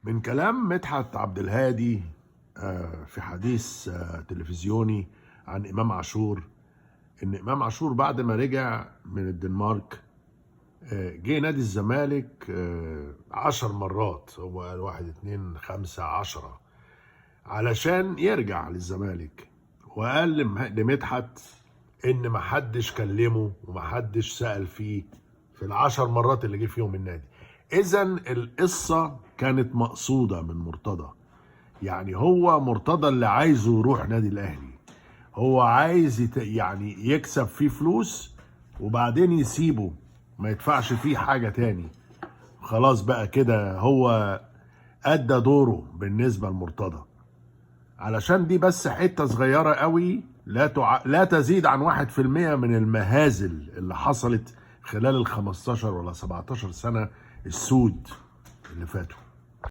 من كلام مدحت عبد الهادي في حديث تلفزيوني عن امام عاشور، ان امام عاشور بعد ما رجع من الدنمارك جه نادي الزمالك 10 مرات، هو قال واحد اتنين خمسة 10، علشان يرجع للزمالك. وقال لمدحت ان محدش كلمه ومحدش سأل فيه في ال10 مرات اللي جه فيهم النادي. اذا القصة كانت مقصودة من مرتضى، يعني هو مرتضى اللي عايزه يروح نادي الاهلي، هو عايز يعني يكسب فيه فلوس وبعدين يسيبه، ما يدفعش فيه حاجة تاني. خلاص بقى كده هو أدى دوره بالنسبة لمرتضى. علشان دي بس حتة صغيرة قوي لا تزيد عن 1% من المهازل اللي حصلت خلال ال 15 ولا 17 سنة السود اللي فاتوا.